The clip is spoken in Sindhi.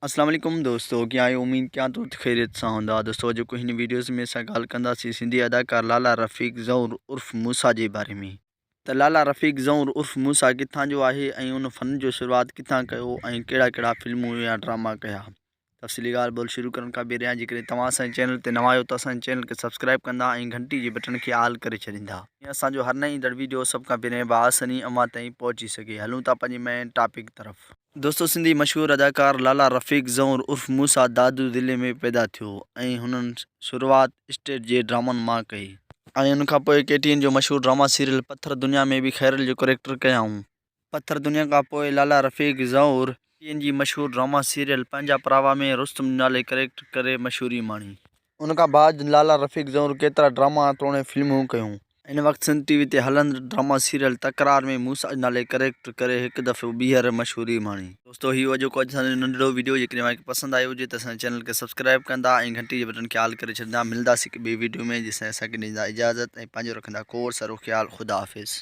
اسلام عليڪم دوستو ڪيئن آهيو اميد ڪيان ٿو ته خيريت سان هوندا دوستو اڄوڪو هن ويڊيوز ۾ اسان ڳالهه ڪنداسين سنڌي اداڪار لالا رفيق زئور عرف موسيٰ جي باري ۾ ته لالا رفيق زئور عرف موسيٰ ڪٿان جو آهي ۽ ان فن جو شروعات ڪٿان ڪيو ۽ ڪهڙا ڪهڙا فلمون يا ڊراما ڪيا تفصيلي ڳالهه ٻولهه شروع ڪرڻ کان پهريان جيڪڏهن توهان اسان جي چينل تي نوان آهيو ته اسان جي چينل کي سبسڪرائب ڪندا ۽ گهنٽي جي بٽڻ کي آل ڪري ڇڏيندا جيئن اسان جو هر نئين ايندڙ ويڊيو سڀ کان پهريان باآساني اوهان تائين پهچي سگهي هلون ٿا پنهنجي مين ٽاپڪ طرف. دوستو سنڌي مشهور اداڪار لالا رفيق زئور عرف موسيٰ دادو ضلعي ۾ پيدا ٿيو ۽ هنن شروعات اسٽيج جي ڊرامن مان ڪئي. ۽ ان کان پوء ڪي ٽي اين جو مشهور ڊراما سيريل پٿر دنيا ۾ به خيرل جو ڪريڪٽر ڪيائون. پٿر دنيا کان پوء لالا رفيق زئور ڪي ٽي اين جي مشهور ڊراما سيريل پنهنجا پراوا ۾ رستم نالي ڪريڪٽر ڪري مشهوري ماڻي. ان کان بعد لالا رفيق زئور ڪيترا ڊراما توڻي فلمون ڪيون. هن وقت سنڌ ٽي وي تي هلندڙ ڊراما سيريل تڪرار ۾ موسيٰ نالي ڪريڪٽر ڪري هڪ دفعو ٻيهر مشهوري ماڻي. دوستو هي هو اڄوڪو اسان جو ننڍڙو وڊيو جيڪڏهن اوهان کي پسند آيو هجي ته اسان جي چينل کي سبسڪرائب ڪندا ۽ گهنٽي جي بٽڻ کي آل ڪري ڇڏيندا ملنداسين هڪ ٻي وڊيو ۾ جيسين اسان کي ڏيندا اجازت ۽ پنهنجو رکندا کوڙ سارو خيال خدا حافظ.